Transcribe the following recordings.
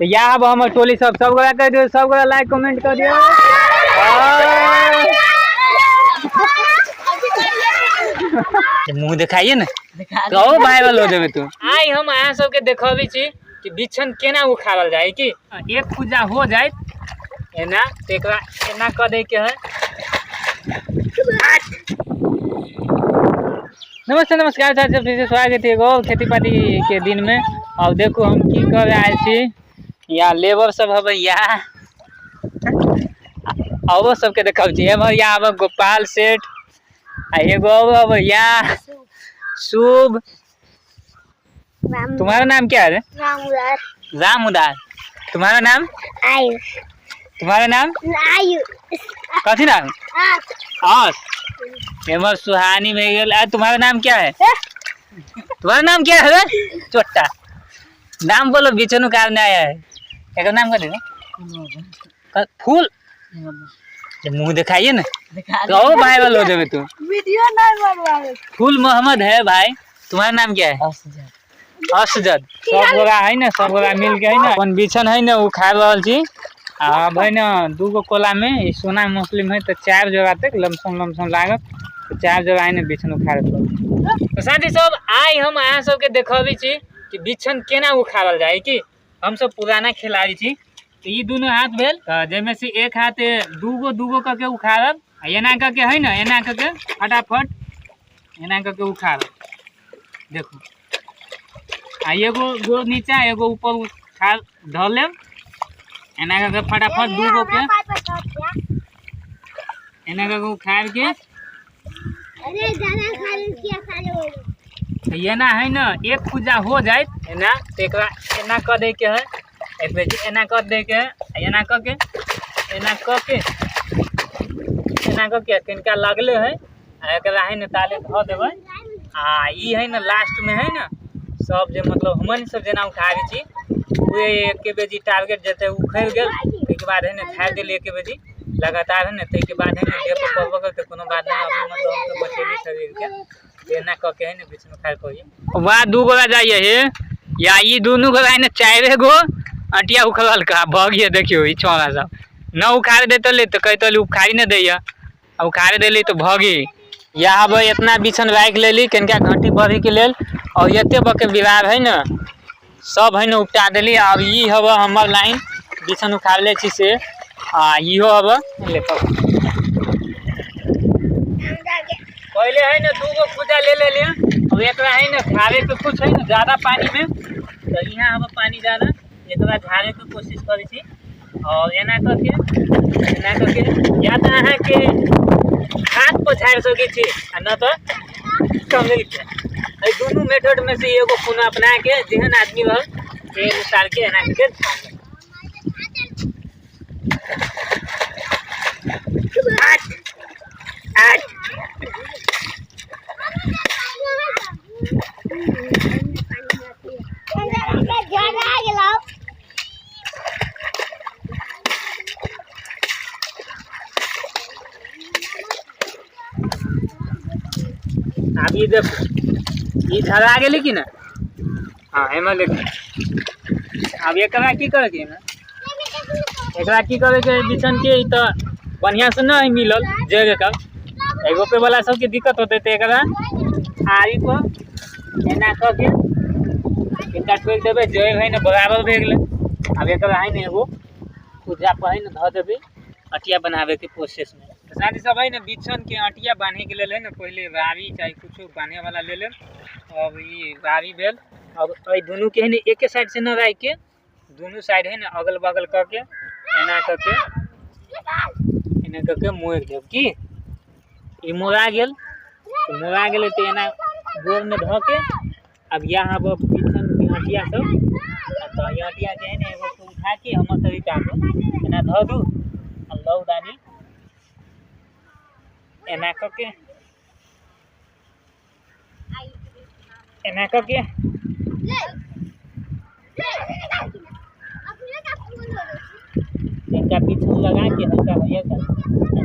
तो या अब हमर टोली सब सब गोरा कह दियो, सब गोरा लाइक कमेंट कर दियो। मुंह दिखाइए ना कहो वायरल हो जेबे तू। आइ हम अहाँ सबके देखबै छी कि बिछन केना उखाड़ल जाय कि एक पूजा हो जाए एना तो एकरा एना कऽ दै के है। नमस्ते नमस्कार साथी सब, फिर से स्वागत है एगो और खेती पाती के दिन में। और देखो हम की करे आयल छी, या लेबर सब हवे या और सबके देखब छी। एमहर या आब गोपाल सेठ आ एगो और हवे या शुभ। तुम्हारा नाम क्या है? रामउदार। रामउदार। तुम्हारा नाम? आयुष। तुम्हारा नाम? आयुष। कथी नाम? आस। एमहर सुहानी में गेल। आ तुम्हारा नाम क्या है? तुम्हारा नाम क्या है रे? चोट्टा नाम बोलो, बिछनु कार आया है। एकर नाम कथी है? फूल। मुंह दिखाइए ना कहो वायरल हो जेबे तू। वीडियो नहीं बनवावे। फूल मोहम्मद है भाई। तुम्हारा नाम क्या है? असजद। सब गोरा है ना, सब गोरा मिल के है ना अपन बिछन है ना उखाड़ रहल छी। आ अब है ना दूगो कोला में ई सोना मुस्लिम है तो 4 जोड़ा तक लमसम लमसम लागत, तो 4 जोड़ा है ना बिछन उखाड़े पड़त। तो साथी सब आइ हम अहाँ सबके देखबै छी कि बिछन केना उखाड़ल जाय कि हम सब पुराना खिलाड़ी छी। तो ई दुनू हाथ भेल, तो जाहिमे से एक हाथ दूगो दूगो कऽ के उखाड़ब आ एना कऽ के है ना एना कऽ के फटाफट एना कऽ के उखाड़ब। देखू आ एगो गोड़ नीचा एगो ऊपर उठा धऽ लेब एना कऽ के फटाफट दूगो के एना कऽ के उखाड़ के। अरे ज्यादा खा ले किया खा ले। तो एना है ना एक पूजा हो जाए एना तो एकरा एना कऽ दै के है, एक बेर एना कऽ दै के है, एना कऽ के एना कऽ के एना कऽ के कनिका लगले है आ एकरा है ना ताले धऽ देबै। आ ई है ना लास्ट में है ना सब जे मतलब हमन सब जेना उठाबै छी ओ एके बेजी टारगेट जते उखड़ि गेल ताहिके बाद है ना झाड़ि देली एके बेजी लगातार है ना, ताहिके बाद है ना देह पर पड़बो करतै कोनो बात नहीं। अभी मतलब हमसब बचेली शरीर के एना कऽ के है ना बीच में खाइ पड़िए। वाह दू गोरा जाइए हे या ई दुनू गोरा है ना 4 गो अंटिया उखड़ल का भगिए। देखियो ई छौड़ा सब न उखाड़ देतले तो कहतले उखाड़ी न दैया, आ उखाड़ देली तो भगी। या अब इतना बिछन राखि लेली कनिका घंटी बढ़ी के लेल और एते बके बिरार है ना सब है ना उपटा देली। अब ई हब हमर लाइन बिछन उखाड़ले छी से आ इहो हब ले पहले है ना दूगो खुदा ले लेली। अब एकरा है ना झाड़े के कुछ है ना ज्यादा पानी में तो यहाँ हब पानी ज्यादा एकरा झाड़े के कोशिश करै छी और एना करके एना करके या तो अहाँ के हाथ पर झाड़ि सकै छी आ न तो कमल के। एहि दुनू मेथड में से एगो कोनो अपना के जेहन आदमी रहल ताहि अनुसार के एना के झाड़ल। आठ आठ आब ई देखो ई झरा गेलै कि ना? हाँ एमे देखो आब एकरा की करे के है, एकरा की करे के बिछन के ई तो बढ़िया से नहीं मिलल जड़ एकर रोपे वाला सबके दिक्कत होते तो एकरा आरी पर एना कऽ के एकटा ठोकि देबै, जड़ि है ने बराबर भए गेलै। आब एकरा है ने एगो पूजा पर है ने धऽ देबै अटिया बनाबे के प्रोसेस में। तो साथी सब है ने बिछन के अटिया बांधे के लेल है ने पहले रावी चाहे कुछो बांधे वाला ले लेब। अब ई रावी भेल, अब एहि दुनू के है ने एके साइड से न राखि के दुनू साइड है ने अगल बगल कऽ के एना कऽ के एना कऽ के मोड़ि देब की ई मोड़ा गेल। तो मोड़ा गेलै तऽ एना गोरमे धऽ के अब यहाँ पर बिछन के अटिया सब तो ई अटिया के है ने एगो के उठा के हमर तरीका पर एना धऽ दू आ लौ दानी एना कऽ के एना कऽ के इनका पीछू लगा के हल्का हरियर का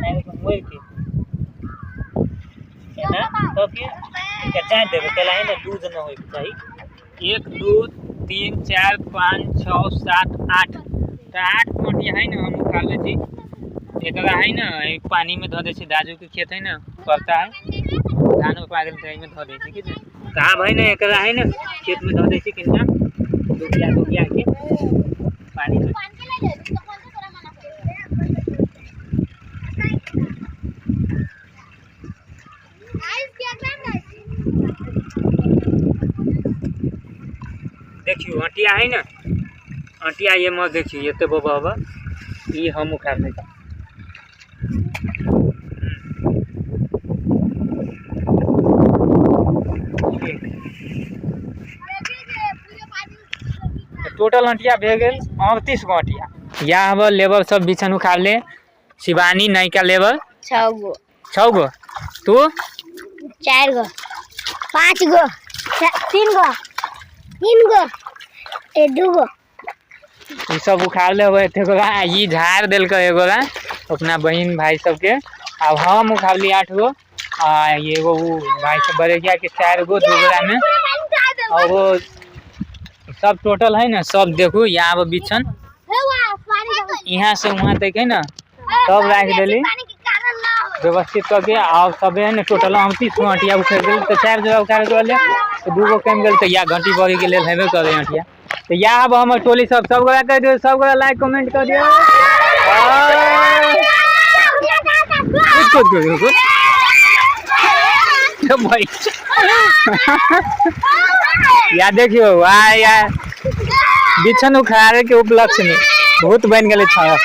एना कऽ के मोड़ि के एना कऽ के इनका चाँटि देबै, तेला है ने लूज न होइके चाही। 1 2 3 4 5 6 7 8, तऽ 8 गो अंटिया है ना हम उखाड़ लै छी। एकरा है ना पानी में धऽ दै छी, दाजू के खेत है ना पड़ता है, धान रोपा गेल तऽ एहिमे धऽ दै छी। कि तऽ आब है ना एकरा है ना खेत में धऽ दै छी, किनका दुबिया दुबिया के पानी में। देखियो अंटिया है ना, अंटिया ये मत देखियो, ये तो बाबा ये हम उखाड़ लै छी। टोटल अंटिया भे गेल 38 गो अंटिया। या हमर लेबर सब बिछन उखाड़ ले। शिवानी नयका लेबर 6 गो। 6 गो, तू 4 गो, 5 गो, 3 गो, 3 गो, 2 गो। ई सब उखाड़ ले होबे एगोरा, ई झाड़ देलकै एगोरा अपना बहिन भाई सबके। अब हम उखाड़ली 8 गो, आ एगो उ भाई सब बड़ेगिया के 4 गो, 2 गोरा में, और वो सब टोटल है ना सब देखू। यहाँ पर बिछन यहाँ से वहाँ तक है ना सब राख देली व्यवस्थित करके। और सब है ना टोटल 38 गो अंटिया उखड़ गेल, तो 4 जोड़ा उखाड़ के तो 2 गो कम गेल, तो या घंटी बढ़ी के लेल हेबे करे अंटिया। तो या अब हमर टोली सब सब गोरा कर दियो, सब गोरा लाइक कमेंट कर दियो। कूद कूद कूद कूद भाई, या देखियो वाह या बिछन उखाड़े के उपलक्ष्य में भूत बन गेलै छाया।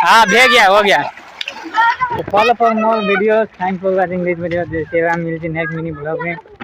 हाँ भे गया, हो गया। Follow for more videos. Thanks for watching this video. जय श्री राम, मिलते नेक्स्ट मिनी ब्लॉग में।